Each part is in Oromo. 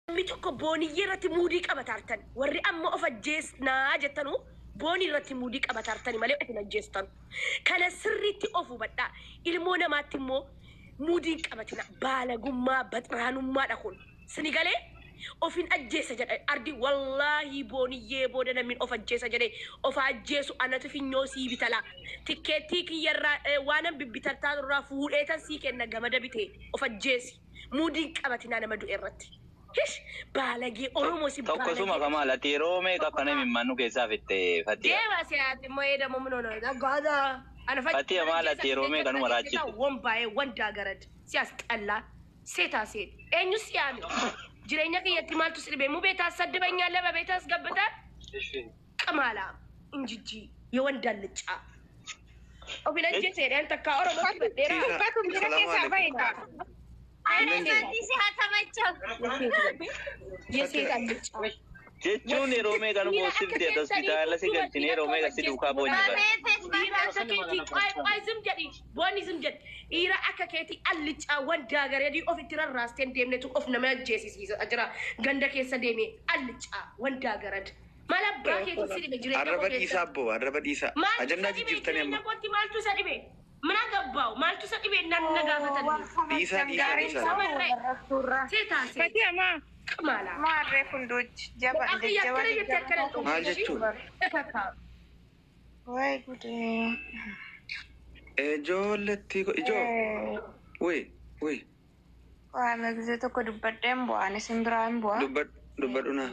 Namni tokko Booniyyee irratti muudii qabataartan. Warri amma of ajjeesnaa jettanu Boonii irratti muudii qabataartani malee of hin ajjeestanu. Kana sirriitti of hubadhaa. Ilmoo namaatti immoo muudii hin qabatina. Baalagummaa, baxraanummaadha kun. Sini galee? Ofin ajjeesa jedha ardi wallahi Booniyyee booda namni of ajjeesa jedhe of haa ajjeesu anatu finyoo sii bitala. Tikkeettii kiyyarraa waanan bibbitattaa irraa fuudheetan sii kenna gamada bitee of ajjeesi. Muudii hin qabatinaa nama du'e irratti. Hish baalagee Oromoo si Tokko suma baalagee. kamaal ati yeroo meeqa akkana imimmaan nu keessaa fitte Fatiya. Deema si ati immoo eedamu mun ono gaza. Ana Fatiya maal ati yeroo meeqa nu maraachitte. Won baay'ee wandaa garad si as xallaa seetaa seet eenyu si yaame jireenya kiyyatti maaltu si dhibe mubee taassaddibanyaa laba bee taasgabbataa qamaalaa injijjii የወንድ አልጫ ofin ajjeese jedheen takkaa Oromootti badheera. Uffatu bira keessaa bahi kaa. የሴት አልጫ Jechuun yeroo meeqa nu boossifte ati hospitaala si galchine yeroo meeqa si duukaa boonye bara. Dhiira akka keetii qoy qoy ዝም jedhi booni ዝም jedhi dhiira akka keetii allicaa wandaa gareedii ofitti rarraastee hin deemnetu of nama ajjeesisiisa jira ganda keessa deemee allicaa wandaa garad maal abbaa keetii si dhibe jireenya koo Arraba keessa dhiisaa abboo arraba dhiisaa. maaltu Ajandaa isa dhibe jijjiirtanii jireenya amma. kootti maaltu isa dhibe mana gabbaawu maaltu isa dhibe nan na gaafatanii Dhiisaa dhiisaa dhiisaa. samarree seetaa seet Fatiha maa qamaala maarree kunduuchi jaba Akka jajjaba yakkana jettee akkana Maal jechuun? Waay gudee. Ijoolletti ijoo. Wii wii Waa gisee tokko dubbadheen bu'a ani isin biraa hin bu'a. dubbadhu dubbadhu naa.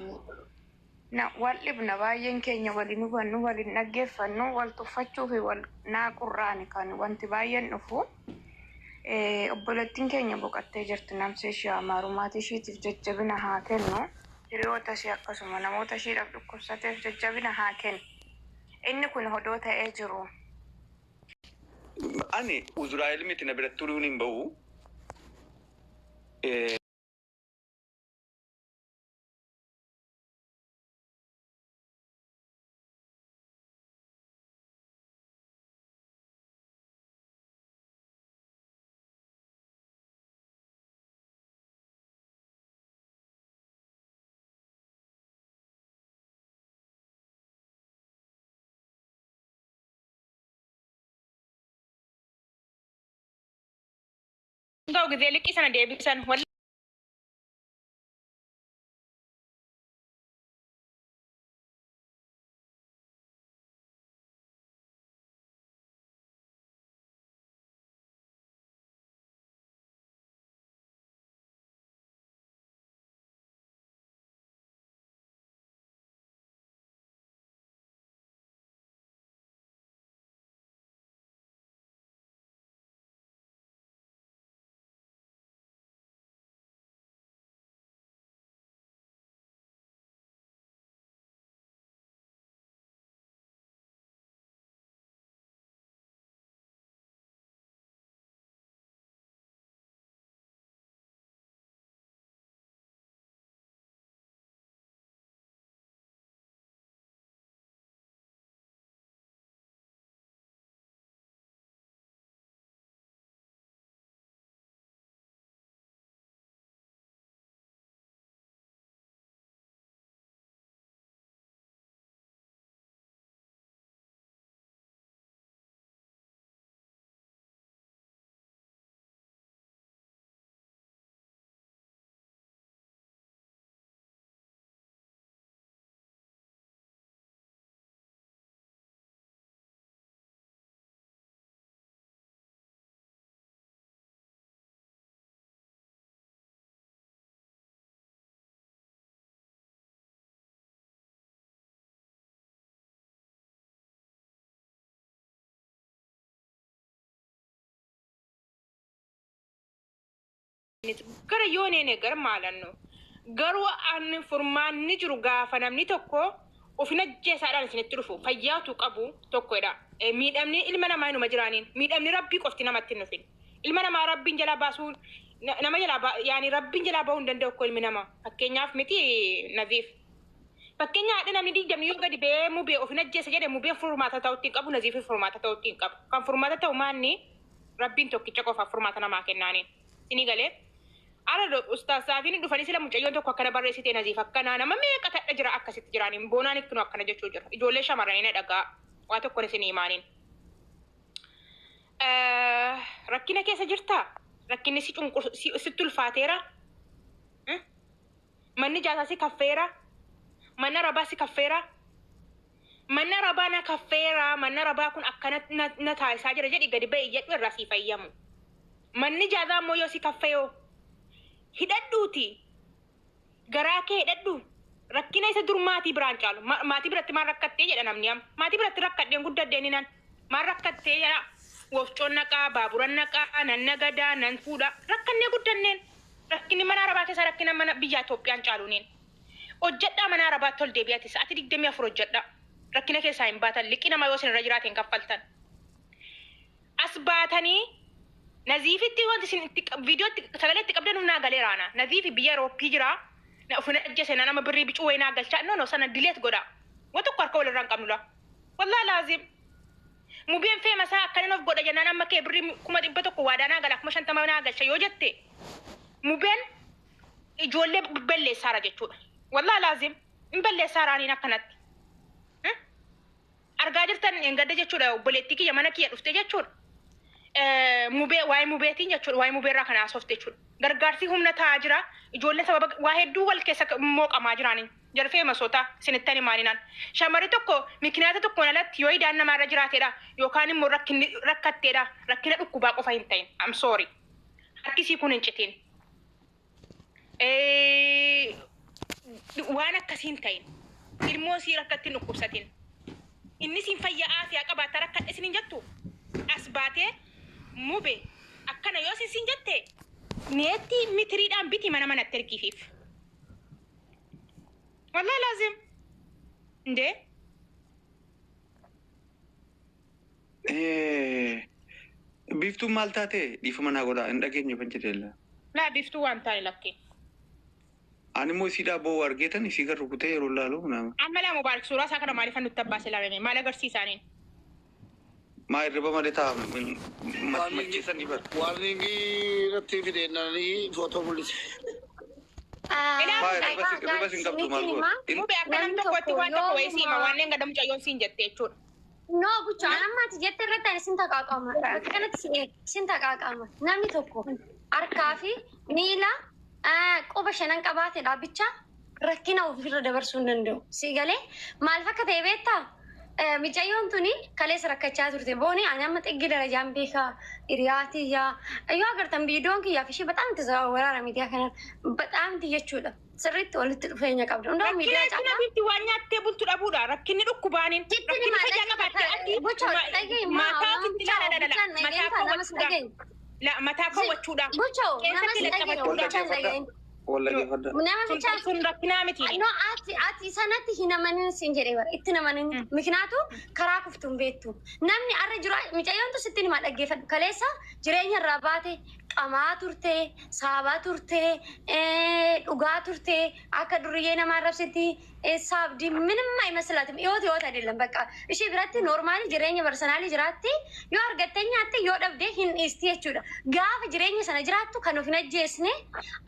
Na wal dhibna baay'een keenya waliin hubannu waliin dhaggeeffannu wal tuffachuu fi wal naaqurraani kan wanti baay'een dhufu. Obboleettiin keenya boqottee jirti namsee ishee amaaru maatii ishiitiif jajjabina haa kennu. Hiriyoota ishee akkasuma namoota ishiidhaaf dhukkubsateef jajjabina haa kennu. Inni kun hodoo ta'ee jiru. Ani Uzraa'el miti na biratti turuun hin bahu. Ta'u gisee liqii sana deebisan gara yoonee gar maalannu garuu an furmaanni jiru gaafa namni tokko ofin ajjeesaadhaan isinitti dhufu fayyaatu qabu tokkodha. Miidhamni ilma namaa inuma jiraaniin miidhamni rabbii qofti namatti hin dhufin. Ilma namaa rabbiin jalaa baasuu nama jalaa yaani rabbiin jalaa bahuu hin danda'u akka ilmi namaa fakkeenyaaf miti naziif. Fakkeenya haadha namni digdamni yoo gadi ba'ee mubee ofin ajjeesa jedhe mubeen furmaata ta'utti hin qabu naziif furmaata ta'utti hin qabu. Kan furmaata ta'u maanni Rabbiin tokkicha qofaaf furmaata namaa kennaaniin. Isinii galee ala ustaas Saafiin dhufanii sila mucayyoon tokko akkana barreessitee Naziif akkanaa nama meeqa tadha jira akkasitti jiraaniin boonaan ikkinu akkana jechuu jira. Ijoollee shamarranii na dhagaa waa tokkoon isin himaaniin. Rakkina keessa jirtaa? Rakkinni si sitti ulfaateera? Manni jaasaa si kaffeera? Manni arabaa si kaffeera? Manni arabaa na kaffeera, manni arabaa kun akkana na taasisaa jira jedhi gadi ba'e iyyadhu irraa sii fayyamu. Manni jaazaa immoo yoo si kaffeeyoo hidhadhuuti. Garaa kee hidhadhu. Rakkina isa dur maatii biraan caalu. Maatii biratti maal rakkattee jedha namni amma. Maatii biratti rakkadheen guddadheen hinan. Maal rakkattee jedha. Wofcoon naqaa, baaburan naqaa, nan nagadaa, nan fuudha. Rakkannee guddanneen. Rakkinni mana arabaa keessa rakkina mana biyya Itoophiyaan caaluuniin. Hojjedhaa mana arabaatti ol deebi'ati. Sa'aatii 24 hojjedhaa. Rakkina keessaa hin baatan. Liqii namaa yoo isin irra jiraate hin kaffaltan. As baatanii Naziifitti wanti isin itti viidiyootti sagalee itti qabdan naa galeeraana. Naziifi biyya Awurooppii jira. Na ofin ajjeese na nama birrii bicuu wayii naa galchaa. No no, sana delete godha. Wa tokko harka walirraa hin qabnu la. Wallahi laazim. Mubeen feemasaa akkanan of godha jennaan amma kee birrii 100,000 waadaa naa gala 50,000 naa galcha yoo jette mubeen ijoollee balleessaara jechuudha. Wallahi laazim hin balleessaara aniin akkanatti. Argaa jirtan engadda jechuudha obboleettii kiyya mana kiyya dhufte jechuudha. Mubee waa'ee mubeetiin jechuudha waa'ee mubeerraa kana haasofte jechuudha. Gargaarsi humna ta'aa jira. Ijoolleen sababa waa hedduu wal keessa mooqamaa jiraaniin. Jarfee masoota isinittan himaaninaan. Shamarri tokko mikinaata tokkoon alatti yoo idaan namaarra jiraateedha yookaan immoo rakkinni rakkatteedha rakkina dhukkubaa qofa hin ta'in. I'm sorry. Harkisii kun hin citin. Waan akkasii hin ta'in. Ilmoo sii rakkatti hin dhukkubsatin. Inni siin fayyaa aafiyaa qabaata rakkadhe isin hin jettu. As baatee mube akkana yoo isin siin jette neetti mitiriidhaan biti mana manatti ergiifiif. Wallahi laazim. Indee? Biiftuun maal taate dhiifama naa godhaa hin dhageenye ban jedheella. Laa biiftuu waan taane lakkee. Ani immoo isiidhaa boo'u argeetan isii gar rukutee yeroo laalu nama. Amma laa Mubaarak suuraa isaa kana maaliif nutti abbaase laamame maal agarsiisaaniin? Maa hirriba malee ta'a macheessanii bara. Warningii irratti fideennanii footoo mul'ise. Ilaa Maa hirriba sin qabdu maal goota? Mube akka nam Namni tokkotti tokko waan tokko wayii siima yoomuma waan enga mucayyoon siin jette jechuudha. No, bucha amma ati jette irratti ani sin taqaaqama. Bakka kanatti sin taqaaqama. Namni tokko harkaa fi miila quba shanan qabaate dhaabbicha rakkina ofirra dabarsuu hin danda'u. Si galee maal fakka ta'e beektaa? Mucayyoon tuni kaleessa rakkachaa turte. Booni ani amma xiggi darajaan beekaa hiriyaatiyyaa yoo agartan viidiyoon kiyyaaf ishee በጣም ተዘዋወራራ miidiyaa kanaan በጣም jechuudha. Sirriitti walitti dhufeenya qabda. Hundaa Rakkina miidiyaa rakkina caalaa. bifti waan nyaattee bultu dhabuudha. Rakkinni dhukkubaaniin. Sitti Rakkinni hima fayyaa qabaattee ati Bucha dhagahi maa mataa waan ofitti bucha la la la la buchaan mataa dhagahin kaa namas kaawwachuudha. dhagahin. La mataa kaawwachuudha. Bucha namas Keessatti dhagahin laxafachuudha. buchaan dhagahin. Wal dhaggeeffadha. Nama Sun bicha sun rakkinaa miti. No, ati sanatti hin amanin siin jedhee bara itti namanin mikinaatu karaa kuftu hin beektu. Namni arra jiru mucayyoon tu sitti hima dhaggeeffadhu. Kaleessa jireenya irraa baate qamaa turte, saabaa turte, dhugaa turte, akka duriyyee nama arrabsitti saabdi ምንም አይመስላትም። ህይወት ህይወት አይደለም። በቃ ishee biratti normaalii jireenya personaalii jiraatti yoo argattee nyaatte yoo dhabde hin dhiisti jechuudha. Gaafa jireenya sana jiraattu kan of hin ajjeesne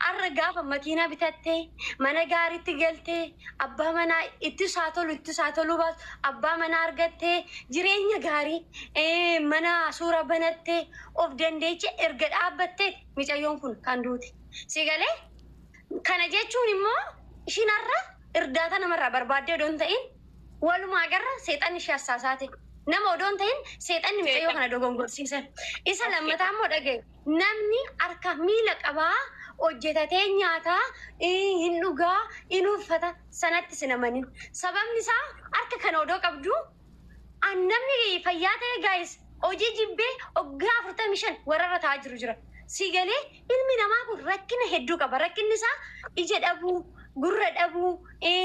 arra gaafa makiinaa bitattee mana gaariitti galtee abbaa manaa itti isaa tolu itti isaa toluu baatu abbaa manaa argattee jireenya gaarii mana suura banattee of dandeechee erga dhaabbattee mucayyoon kun kan duute. Si galee kana jechuun immoo ishiin har'a irdaata namarraa barbaaddee odoo hin ta'in walumaa agarra seexanni ishee assaasaate. Nama odoo hin ta'in seexanni mucayyoo kana dogongorsiisan. Isa lammataa immoo dhagaye namni harka miila qabaa hojjetatee nyaataa hin dhugaa hin uffata sanatti sin amanin. Sababni isaa harka kana odoo qabdu an namni fayyaa ta'e gaayis hojii jibbee waggaa 45 warrarra taa'aa jiru jira. Si galee ilmi namaa kun rakkina hedduu qaba. Rakkinni isaa ija dhabuu, gurra dhabuu,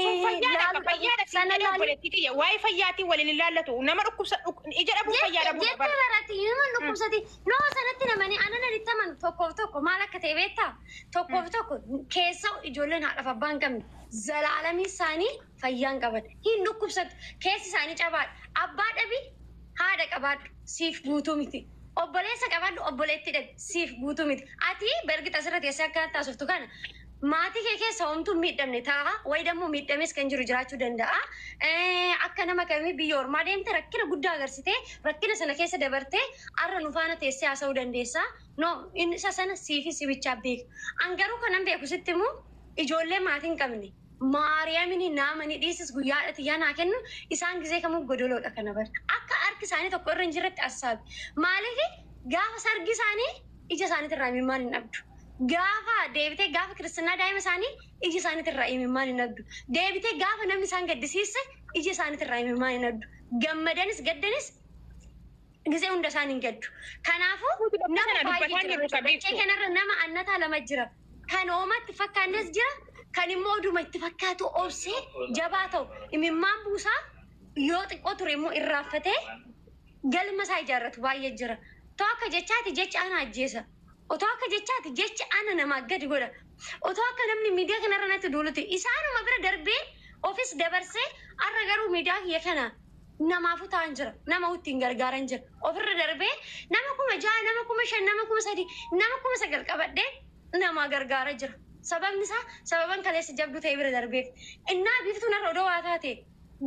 Sun fayyaadha laaluu dhabuu, fayyaadha siin sana jedhee laaluu. obboleettii kiyya waa'ee fayyaatiin waliin hin ilaallatu nama dhukkubsa ija dhabuu fayyaa dhabuu Jette bara. baratti nama dhukkubsati. No sanatti namani anan itti amanu tokkoof tokko maal akka ta'e beektaa? Tokkoof tokko keessa ijoolleen haadhaaf abbaa hin qabne zalaalamii isaanii fayyaa hin qaban. Hin dhukkubsatu. Keessi isaanii cabaadha. Abbaa dhabi haadha qabaadhu siif guutuu miti. Obboleessa qabaadhu, obboleetti dhabi, siif guutuu miti. Ati bergita asirra teessee akka taasiftu kana maatii kee keessa homtuu miidhamne ta'a. Wayi dammoo miidhames kan jiru jiraachuu danda'a. Akka nama kamii biyya ormaa deemte rakkina guddaa agarsiitee, rakkina sana keessa dabartee har'a nu faana teessee haasa'uu dandeessa. No, inni isa sana siifi si bichaa beeka. An garuu kanan beeku sitti immoo ijoollee maatii hin qabne. Maariyaamini naamani dhiisis guyyaadha xiyyaa naa kennu isaan gisee kamuu godoloodha kana bara. Akka harki isaanii tokko irra hin jirretti assaabi. Maaliif gaafa sargi isaanii ija isaaniitirraa imimmaan hin dhabdu. Gaafa deebitee gaafa kiristinnaa daa'ima isaanii ija isaaniitirraa imimmaan hin dhabdu. Deebitee gaafa namni isaan gaddisiise ija isaaniitirraa imimmaan hin dhabdu. Gammadanis gaddanis gisee hunda isaan hin gaddu. Kanaafuu nama Sana baay'ee dubbataa jira. jirru Dachee qabeessu. kanarra nama annataa lama jira. Kan hoomatti fakkaannes jira. Kan immoo oduma itti fakkaatu obsee jabaa ta'u imimmaan buusaa yoo xiqqoo ture immoo irraanfatee galma isaa ijaarratu baay'ee jira. Otoo akka jechaati jecha ana ajjeesa. Otoo akka jechaati jecha ana namaa gadi godha. Otoo akka namni miidiyaa kanarra natti duuluti. Isaanuma bira darbee ofis dabarsee har'a garuu miidiyaa kiyya kana namaafuu ta'an jira. Nama ittiin gargaaran jira. Ofirra darbee nama 6,000, nama 5,000, nama 3,000, nama 9,000 qabadhee nama gargaara jira. Sababni isaa sababan kaleessa jabduu ta'e bira darbeef. Innaa biiftuun har'a odoo waa taate,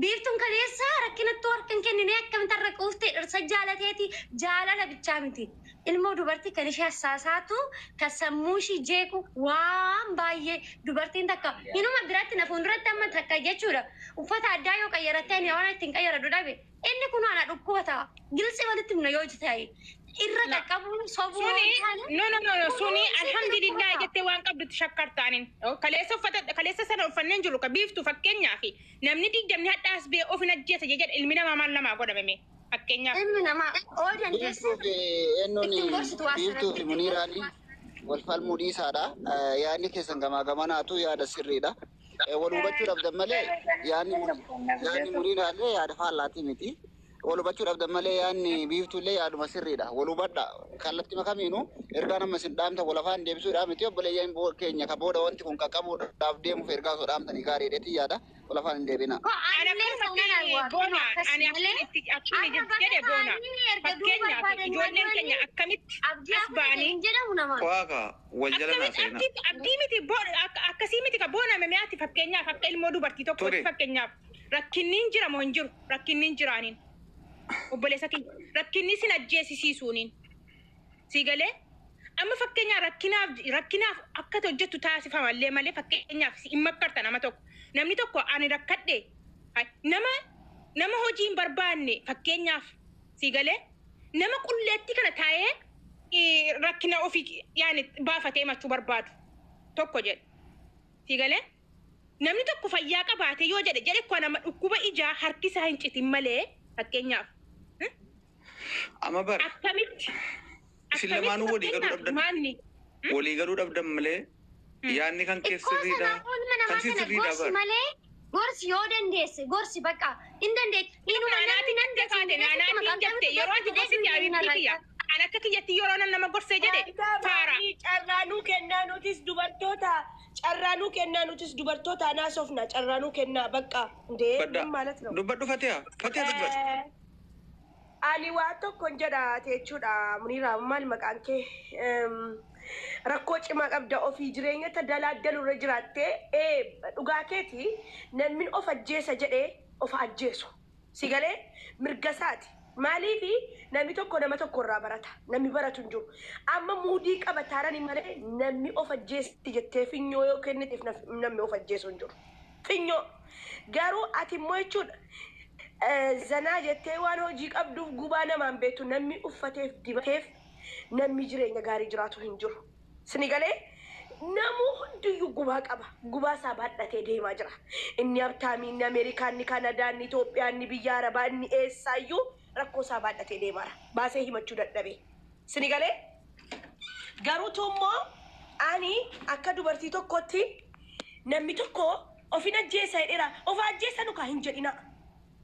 biiftuun kaleessa rakkinattuu harka hin kennine akkamitti har'a quuftee dhirsa jaalateeti? Jaalala bichaa miti. Ilmoo dubartii kan ishee hassaasaatu, kan sammuu ishii jeequ waan baay'ee. Dubartiin takka inuma biratti na fuulduratti amma takka jechuudha. Uffata addaa yoo qayyarattee ani waan ittiin qayyaradhu dhabe, inni kun ana dhukkuba ta'a. Gilxii walitti himna yoo ta'e irra qaqqabuun sobuu Suni taane no no no no suni sitti alhamdulillah dhukkuba ta'a. Jettee waan qabdutti shakkartaanin. Kaleessa uffata kaleessa sana uffanneen jiru ka biiftu, fakkeenyaaf namni 20 hadhaas bee of hin ajjeesa jedha, ilmi namaa maal namaa godhamame fakkeenyaaf. Ilmi namaa oo dandeesse Biiftuu fi eenyuun ittiin gorsitu waa biiftuu fi sanatti. Muniiraani wal falmuu dhiisaadha. Yaadni keessan gamaa gamanaatu yaada sirriidha. Wal hubachuu dhabdan malee yaadni Muniiraallee yaada faallaatii miti. Wal hubachuu dhabdan malee yaadni biiftuullee yaaduma sirriidha. Wal hubadha. Kallattii kamiinuu ergaa nama isin dhaamta wal afaan deebisuudhaa miti, obboleeyyan keenya ka booda wanti kun qaqqabuudhaaf deemuuf ergaa osoo dhaamtanii gaariidheetii yaada, wal afaan hin deebina. Ko Ani anillee akkuma sana fakkeenya waa boona akkas ani malee akkamitti akkuma har'a bakka jedhe boona ta'anii erga du'uu fakkeenyaaf barbaadanii ijoolleen keenya waan akkamitti abdii as akka ta'e ba'anii hin jedhamu namaan. Waaqa wal jala naa akkamitti seenaa. Abdii abdii miti akkasii miti ka booname mi'aati, fakkeenyaaf akka ilmoo dubartii tokkotti Ture. Fakkeenyaaf rakkinni hin jira moo hin jiru? Rakkinni hin jiraaniin obboleessa kiyya rakkinni sin ajjeesisiisuuniin si galee amma fakkeenyaaf rakkinaaf akka ati hojjettu taasifamallee malee, fakkeenyaaf si hin makkarta nama tokko, namni tokko ani rakkadhe hay, nama hojii hin barbaanne, fakkeenyaaf si galee nama qulleetti kana taa'ee rakkina ofii yaani baafatee himachuu barbaadu tokko jedhe, si galee namni tokko fayyaa qabaate yoo jedhe jedhe koo nama dhukkuba ijaa harki isaa hin citin malee fakkeenyaaf. Amma bara Akkamitti isin lamaanuu walii galuu fakkeenyaaf dhabdan. Maanni Walii galuu dhabdan malee yaadni kan kee Ikkoo sirriidha. sanaafuu ilma namaa Kan si kana sirriidha gorsi bara. malee, gorsi yoo dandeesse gorsi bakka hin dandeesse. Inuma namni nan Naanaatiin jette, naanaatiin jette yeroo ati gorsiti abiibbii kiyya an akka kiyyatti yeroo nan nama gorsee jedhe faara. Carraanuu kennaa nutis dubartoota, carraanuu kennaa nutis dubartoota anaasofna, carraanuu kennaa bakka ndee Badda. ምን ማለት ነው? Dubbadhu Fatiha. Fatiha, dubbadhu. Ani waa tokkon jedha jechuudha. Muniira, maal maqaan kee? Rakkoo cimaa qabda, ofii jireenya dalaaddalu irra jiraattee dhugaa keeti, namni of ajjeesa jedhee of ajjeesu si galee mirga isaati. Maaliifi namni tokko nama tokko irraa barata, namni baratu hin jiru. Amma muudii qabataarani malee namni of ajjeesti jettee finyoo yoo kenniteef namni of ajjeesu hin jiru. Finyoo garuu ati immoo jechuudha zanaa jettee waan hojii qabduuf gubaa namaan beektu, namni uffateef dibateef namni jireenya gaarii jiraatu hin jiru. Sini galee namuu hundiyyuu gubaa qaba. Gubaa isaa baadhatee deemaa jira. Inni Habtaamii, inni Ameerikaa, inni Kanadaa, inni Itoophiyaa, inni biyya Arabaa, inni eessaayyuu rakkoo isaa baadhatee deemaa jira. Baasee himachuu dadhabe. Sini galee garuutu immoo ani akka dubartii tokkotti namni tokko ofin ajjeesa jedheera. Of ajjeesa nukaa hin jedhina.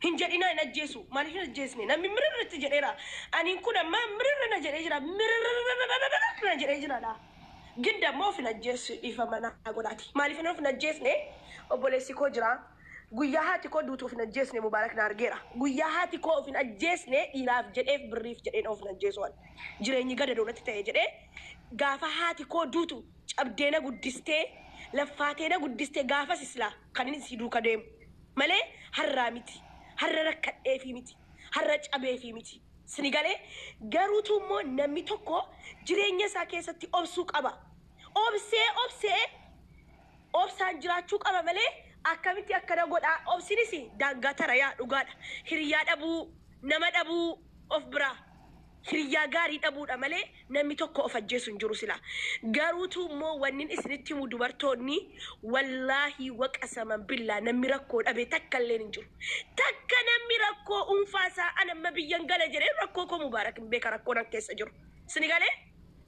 Hin jedhina, hin ajjeesu. Maaliif hin ajjeesne? Namni mirirritti jedheera. Ani kun amma mirirri na jedhee jira. Mirirri na jedhee jira laa. Gidda immoo of hin ajjeesu, dhiifama naa godhaati. Maaliif hin of hin ajjeesne? Obboleessi koo jira. Guyyaa haati koo duutu of hin ajjeesne Mubaarak na argeera. Guyyaa haati koo of hin ajjeesne dhiiraaf jedheef birriif jedheen of hin ajjeesu ani. Jireenyi gada doonatti ta'e jedhee gaafa haati koo duutu cabdee na guddistee laffaatee na guddistee gaafas islaa kan inni si duuka deemu. Malee har'aa miti. Har'a rakkadheefii miti. Har'a cabeefii miti. Sini galee garuutu immoo namni tokko jireenya isaa keessatti obsuu qaba. Obsee obsee obsaan jiraachuu qaba malee akkamitti akkana godhaa obsinis daangaa tara yaa dhugaadha. Hiriyaa dhabuu nama dhabuu of biraa hiriyaa gaarii dhabuudha malee namni tokko of ajjeesu hin jiru sila. Garuutu immoo wannin isinitti himu dubartoonni wallaahi waqasaman billaa namni rakkoo dhabe takka illee hin jiru. Takka namni rakkoo dhuunfaasaa an amma biyyan gala jedhee rakkoo koo Mubaarak hin beeka rakkoo nan keessa jiru. Sini galee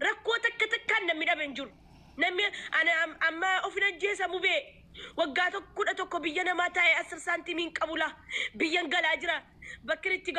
rakkoo takka takkaan namni dhabe hin jiru. Namni ana amma of hin ajjeesamu bee waggaa 11 biyya namaa taa'ee 10 saantimii hin qabu laa biyyan galaa jira bakki itti.